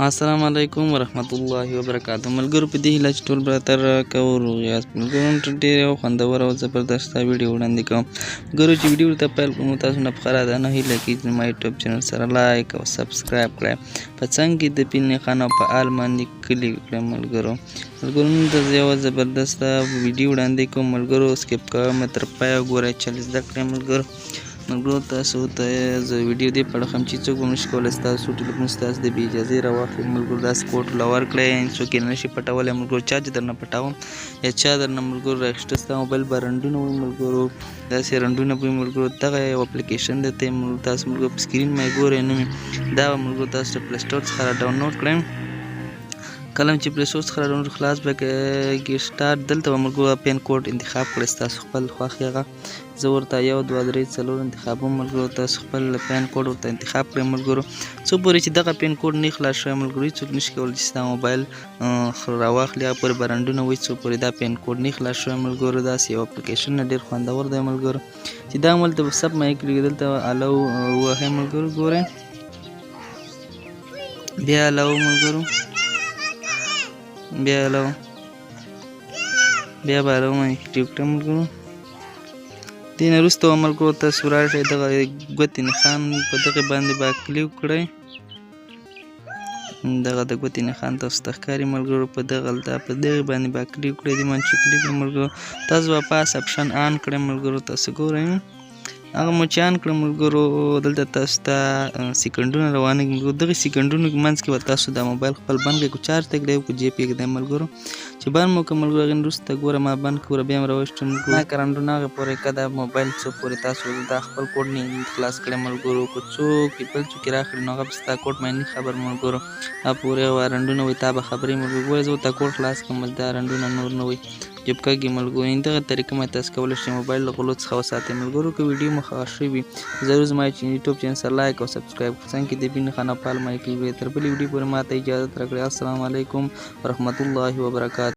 السلام علیکم ورحمت الله وبرکاته. ملګرو، په دې هیله چې ټول براتر کوو روغ یاست. ملګرو، نن ډېر یو خوندور او زبردست ویډیو وړاندې کوم. ملګرو، چې ویډیو ته پیل کوم، تاسو نه په خبره ده نه هیله کېږي زما یوټیوب چینل سره لایک او سبسکرایب کړئ، په څنګ کې د بیل نښان او په آل باندې کلیک وکړئ. ملګرو، نن تاسو یوه زبردسته ویډیو وړاندې کوم. ملګرو، سکیپ کوه مه، تر پایه وګورئ، چل زده کړئ. ملګرو، تاسو ته زه ویډیو دې په اړه ښیم چې څوک به نشي کولی ستاسو ټلیفون ستاسو د بې اجازې راواخلي. ملګرو، داسې کوډ له ورکړئ، څوک یې نه شي پټولی. ملګرو، چا چې درنه پټاوم یا چا درنه ملګرو راخیسته، ستا موبایل به رنډونه وي. ملګرو، داسې رنډونه وي. ملګرو، دغه یو اپلیکیشن دی ته تاسو ملګرو په سکرین مې ګورئ نوم دا. ملګرو، تاسو د پلی سټور څخه را ډاونلوډ کړئ. کله چې پلی سټور څخه را ډاونلوډ خلاص به سټارټ، دلته به ملګرو پین کوډ انتخاب کړئ ستاسو خپل خوښ. هغه زه ورته 1 2 3 4 انتخابوم. ملګرو، تاسو خپل پین کوډ ورته انتخاب کړئ. ملګرو، څو پورې چې دغه پین کوډ نه خلاص شوی، ملګرو، هېڅوک نشي کولی چې ستا موبایل راواخلي. هغه پورې به رنډونه وي څو پورې دا پین کوډ نه خلاص شوی. ملګرو، داسې یو اپلیکیشن ډېر خوندور دی. ملګرو، چې دا ملته په سب مې کړي، دلته allow ووهئ. ملګرو، ګورئ، بیا allow. ملګرو، بیا allow، بیا به allow باندې کلیک کړئ. ملګرو، دې نه وروسته ملګرو تاسو راشئ، دغه ګوتې نښان په دغه باندې به کلیک کړئ. دغه د ګوتې نښان تاسو ته ښکاري. ملګرو، په دغه په دغه باندې به کلیک کړئ. دې باندې چې کلیک کړئ، ملګرو، تاسو به پاس اپشن آن کړئ. ملګرو، تاسو ګورئ، هغه مو چې آن کړه، ملګرو، دلته تاسو ته سیکنډونه روانېږي. ملګرو، دغه سیکنډونو کې منځ کې به تاسو دا موبایل خپل بند کړئ، که چارج ته ږدئ، که جیب کې ږدئ. ملګرو، چې بند مو کړ، ملګرو، هغې وروسته ګوره ما بند کړ، بیا مې راویستم. ملګرو، نه کرنډونه هغې پورې که دا موبایل څو پورې تاسو دا خپل کوډ نه خلاص کړی. ملګرو، که څوک بل څوک یې راخلي، نو هغه به ستا کوډ باندې نه خبر. ملګرو، هغه پورې هغه رنډونه وي، تا به خبرې. ملګرو، ګوره، زه ورته کوډ خلاص کړم، بس دا رنډونه نور نه وي جوب کږي. ملګرو، دغه طریقه مې تاسو کولی شئ موبایل له غلو څخه وساتئ. ملګرو، که ویډیو مو خوښه شوې وي، ضرور زما یوټیوب چینل سره لایک او سبسکرایب کړئ، څنګ کې د بیل نښان او په آل باندې کلیک کړئ. تر بلې ویډیو پورې ماته اجازه راکړئ. السلام علیکم ورحمت الله وبرکاته.